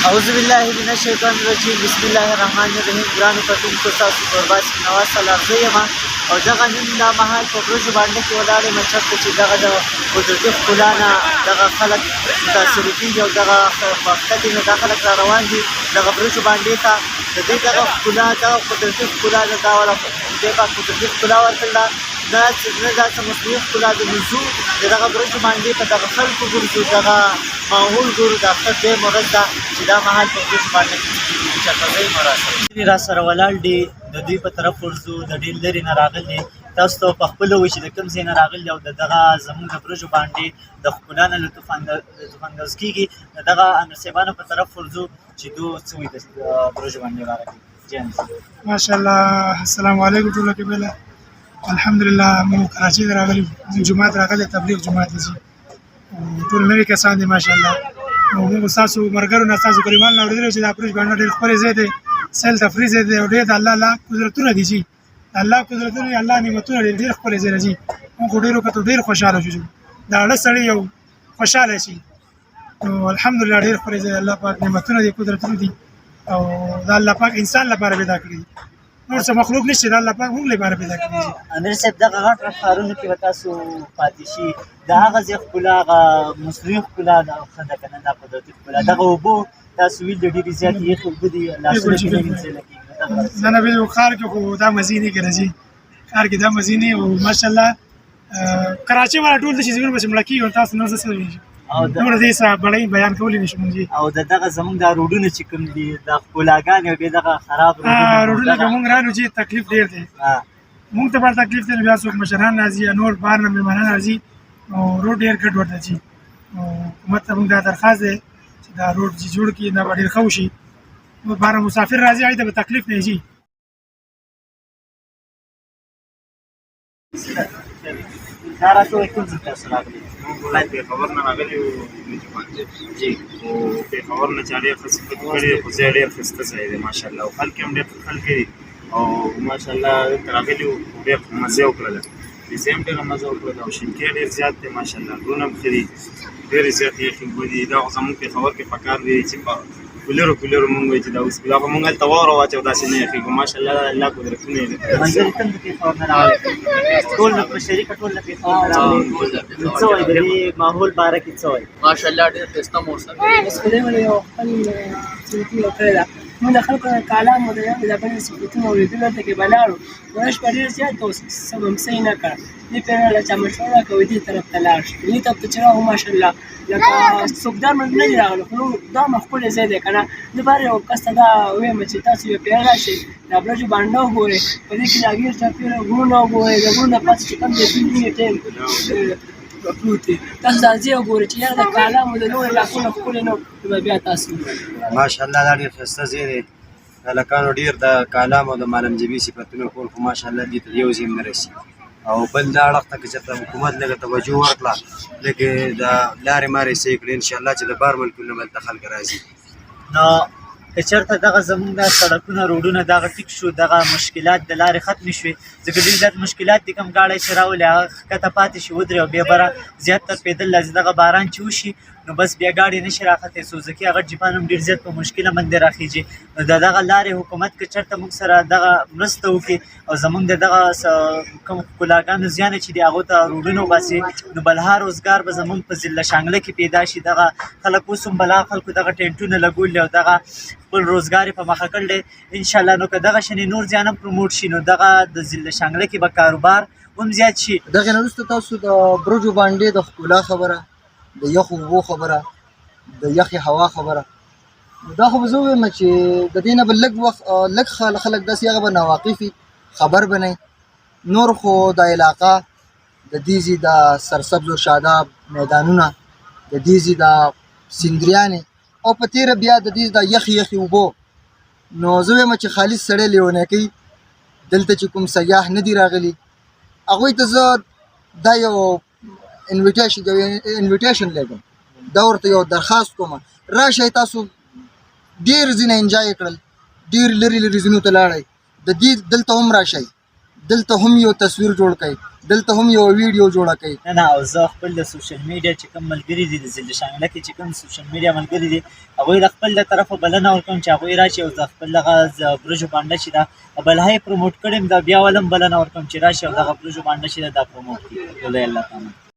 اعوذ بالله من الشیطان الرجیم، بسم الله الرحمن الرحیم. ګرانو کتونکو، تاسو کورباس نواز سلارزی یم او دغه نن دا مهال په برج باندې کې ولاړ یم، چېرته چې دغه د قدرتي ښکلا نه دغه خلک متاثر کېږي او دغه ښکتې نه دا خلک را روان دي دغه برج باندې ته. د دې دغه ښکلا، دغه قدرتي ښکلا ده، دا والا خدای پاک قدرتي ښکلا ورکړله، نه نه دا څه مصنوعي ښکلا ده. نو ځو د دغه برج باندې په دغه خلکو ګرځو، دغه ماحول ګورو. دا ښه دویمه ورځ ده چې دا مهال په برج باندې کې څه کېږي، چېرته ځئ مو راسره راسره ولاړ دي، د دوی په طرف ورځو. د ډېر لرې نه راغلي، تاسو ته په خپله وایي چې د کوم ځای نه راغلي او د دغه زمونږ د برجو باندې د ښکلا نه لطف اندوز کېږي. د دغه امیر صاحبانو په طرف ورځو چې دوی څه وایي د برجو باندې باره کې. ماشاءالله، السلام علیکم ټولو کې بله. الحمدلله، موږ کراچۍ ته راغلي، موږ جومات راغلي، تبلیغ جومات ته ځو. ټول نوي کسان دي ماشاءالله. نو موږ ستاسو ملګرو نه، ستاسو کلیوالو نه اورېدلي چې دا برج باندې ډېر ښکلی ځای دی، سیل تفریح ځای دی او ډېر د الله الله قدرتونه دي چې الله قدرتونه دي، الله نعمتونه دي، ډېر ښکلی ځای دی. موږ خو ډېر وکتو، ډېر خوشحاله شو. دا اړه سړی یو خوشحاله شي. نو الحمدلله، ډېر ښکلی ځای، الله پاک نعمتونه دي، قدرتونه دي او دا الله پاک انسان لپاره پیدا کړی دي، نور څه مخلوق نشته، دا الله پاک موږ لپاره پیدا کړی دي. امیر صاحب، دغه غټ غټ ښارونو کې به تاسو پاتې شي، د هغه ځای ښکلا، هغه مصنوعي ښکلا دا ښه ده که نه دا قدرتي ښکلا؟ دغه اوبو تاسو ویل د ډېرې زیاتې یخې اوبه دي، لاسونه کې نه وینځل کېږي. نه نه، بالکل، ښار کې خو دا مزې نه کوي چې ښار کې دا مزې نه. او ماشاءالله کراچۍ والا ټول د شي زموږ بس مړه کېږي. تاسو نور څه وایي؟ او د نور دې څه بړۍ بیان کولی نشم مونږ. او د دغه زمونږ دا روډونه چې کوم دي، دا ښکلاګانې او بیا دغه خراب روډونه کې مونږ رالو چې تکلیف ډېر دی، مونږ ته بار تکلیف دی. بیا څوک مشران راځي یا نور بار نه مېلمانه راځي نو روډ ډېر ګډوډ دی. چې حکومت ته مونږ دا درخواست دی چې دا روډ چې جوړ کړي، دا به ډېر ښه وشي. نور بار مسافر راځي، هغوی ته به تکلیف نه شي. دا راته وایي، کوم ځای تاسو راغلي؟ موږ پېښور نه راغلي یو جی. او پېښور نه چا ډېر ښه صفت کړی، خو ځای ډېر ښایسته ځای دی ماشاءالله، او خلک هم ډېر ښه خلک دي. او ماشاءالله دلته راغلي وو، ډېر مزه یې وکړله، دې ځای هم ډېره مزه وکړله او شینکۍ ډېر زیات دی ماشاءالله، غرونه هم ښه دي، ډېرې زیاتې یخې اوبه دي. دا خو زموږ پېښور کې پکار دی چې په کولرو کولرو مونږ وایو چې دا اوس دا خو مونږ هلته واوره واچو، داسې نه یخېږو ماشاءالله، دا الله قدرتونه دي. ملګري تم د پېښور نه راغلي، ټول په شریکه ټول د پېښور نه راغلي. نو څه وایي د دې ماحول باره کې، څه وایي؟ ماشاءالله، ډېر ښایسته موسم دی. بس خدای مې یو خپل صفتونه کړی ده. موږ د خلکو د کلام او د یو د بل صفتونه اورېدلو، هلته کې به لاړو. ورش به ډېر زیات اوس څه به هم صحیح نه کړه، دې پېره له چا مشوره کوي، دې طرف ته لاړ شي. دې طرف ته چې راغلو، ماشاءالله، لکه څوک دا نه دي راغلي، خو نور دا ښکلی ځای دی که نه. زه به هر یو کس ته دا وایم چې تاسو یو پېره راشئ، دا برج بانډه وګورئ، په دې کې دا ګیر چاپېره غرونه وګورئ، د غرونو پاسه چې کوم ځای ویني ټیم پروت دی، تاسو دا ځای وګورئ چې یاره د کالام او د نورو علاقو نه ښکلی نه به بیا تاسو ماشاءالله، دا ډېر ښایسته ځای دی. هلکانو ډېر د کالام او د مالم جبې صفتونه کول، خو ماشاءالله دې ته یو ځای هم نه رسي. او بل دا اړخ ته که چېرته حکومت لږه توجه ورکړه، لږ د لارې مارې صحیح کړې، انشاءالله چې د بار ملکونو نه به هلته خلک راځي. نو که چېرته دغه زمونږ د سړکونه، روډونه دغه ټیک شو، دغه مشکلات د لارې ختمې شوې، ځکه ډېر زیات مشکلات دي. کوم ګاډی چې راولي، هغه ښکته پاتې شي، ودرې او بیا بره زیات ترپېدل راځي. دغه باران چې وشي نو بس بیا ګاډی نشي راختلی. سوزکي هغه جیپان هم ډېر زیات په مشکله باندې راخیږي. نو د دغه لارې حکومت که چېرته موږ سره دغه مرسته وکړي او زمونږ د دغه کوم ښکلاګانو زیان چې دي، هغو ته روډونه وباسي، نو بلها روزګار به زمونږ په ضلع شانګله کې پیدا شي. دغه خلک اوس هم بلا خلکو دغه ټینټونه لګولي او دغه خپل روزګار یې په مخه کړی دی انشاءالله. نو که دغه شنې نور ځایان هم پروموټ شي، نو دغه د ضلع شانګله کې به کاروبار هم زیات شي. دغه نه وروسته تاسو د برجو باندې د ښکلا خبره، د یخو اوبو خبره، د یخې هوا خبره، نو دا خو به زه ووایم چې د دې نه به لږ وخت لږ خلک داسې هغه به ناواقف وي، خبر به نه. نور خو دا علاقه، د دې ځای د سرسبز او شاداب میدانونه، د دې ځای د سندریانې او په تېره بیا د دې د یخې یخې اوبو، نو زه وایم چې خالص سړی لیونی کوي. دلته چې کوم سیاح نه دي راغلي، هغوی ته زه دا یو انویټیشن لګم، دا ورته یو درخواست کوم، راشئ. تاسو ډېر ځینې انجوای کړل، ډېر لرې لرې ځینو ته لاړئ، د دې دلته هم راشئ. دلته هم یو تصویر جوړ کړئ، دلته هم یو ویډیو جوړه کړئ. نه نه، او زه خپل د سوشل میډیا چې کوم ملګري دي، د ضلع شانګله کې چې کوم سوشل میډیا ملګري دي، هغوی له خپل له طرفه بلنه ورکوم چې هغوی راشي او د خپل دغه برجو بانډه چې ده بلها یې پروموټ کړې ده، بیا ولم بلنه ورکوم چې راشي او دغه برجو بانډه چې ده دا پروموټ کړي. لوی الله تعالی.